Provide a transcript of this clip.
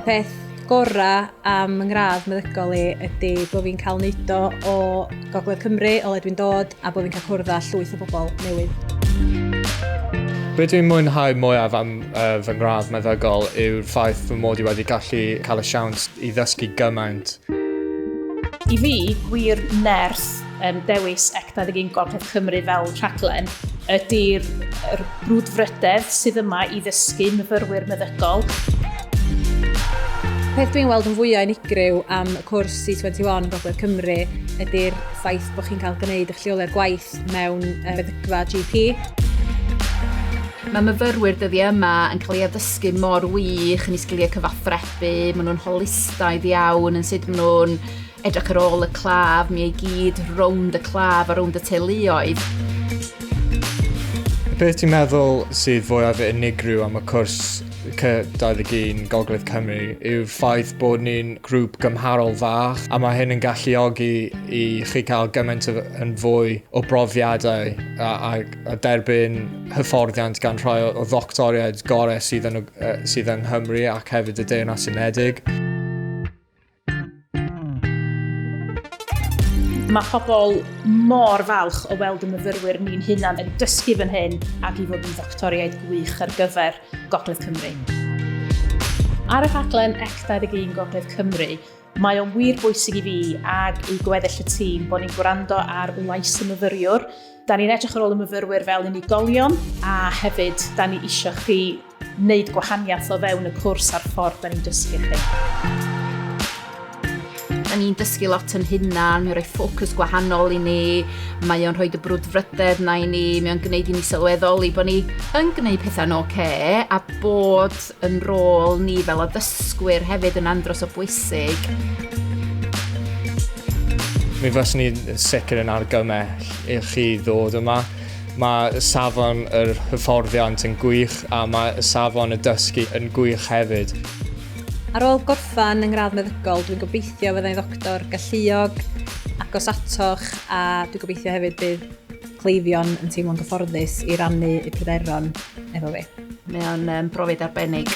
Peth gorau am yng ngradd meddygol i ydy bod fi'n cael neud o o Gogledd Cymru, o le dwi'n dod, a bod fi'n cael cwrdd â llwyth o bobl newydd. Be dwi'n mwynhau mwyaf am fy ngradd meddygol yw'r ffaith fy mod i wedi gallu cael y siawns i ddysgu gymaint. I fi, gwir nerth dewis EC 21 Gogledd Cymru fel rhaglen ydy'r brwdfrydedd sydd yma i ddysgu myfyrwyr meddygol. Peth dwi'n weld yn fwyaf unigryw am y cwrs C21 yn Gogledd Cymru ydy'r ffaith bod chi'n cael gwneud eich lleoliad gwaith mewn meddygfa GP. Mae myfyrwyr dyddiau yma yn cael ei addysgu mor wych yn eu sgiliau cyfathrebu, maen nhw'n holistaidd iawn yn sut maen nhw'n edrych ar ôl y claf, mi ei gyd rownd y claf a rownd y teuluoedd. Beth ti'n meddwl sydd fwyaf unigryw am y cwrs C21 Gogledd Cymru yw'r ffaith bod ni'n grŵp gymharol fach a mae hyn yn galluogi i chi cael gymaint yn fwy o brofiadau a derbyn hyfforddiant gan rhai o ddoctoriaid gorau sydd yng Nghymru ac hefyd y Deyrnas Unedig. Mae pobl mor falch o weld y myfyrwyr ni'n hunan yn dysgu fan hyn ac i fod yn ddoctoriaid gwych ar gyfer Gogledd Cymru. Ar y rhaglen EC21 Gogledd Cymru, mae o'n wir bwysig i fi ag i gweddill y tîm bod ni'n gwrando ar lais y myfyriwr. Da ni'n edrych ar ôl y myfyrwyr fel unigolion a hefyd da ni eisiau chi wneud gwahaniaeth o fewn y cwrs a'r ffordd da ni'n dysgu chi. Da ni'n dysgu lot yn hunan, mae'n rhoi ffocws gwahanol i ni, mae o'n rhoi y brwdfrydedd na i ni, mae o'n gwneud i ni sylweddoli bod ni yn gwneud pethau'n oce a bod yn rôl ni fel addysgwyr hefyd yn andros o bwysig. Mi fyswn i'n sicr yn argymell i chi ddod yma. Mae safon yr hyfforddiant yn gwych a mae safon y dysgu yn gwych hefyd. Ar ôl gorffen yng ngradd meddygol, dwi'n gobeithio fyddai'n ddoctor galluog, agos atoch, a dwi'n gobeithio hefyd bydd cleifion yn teimlo'n gyfforddus i rannu eu pryderon efo fi. Mae o'n brofiad arbennig.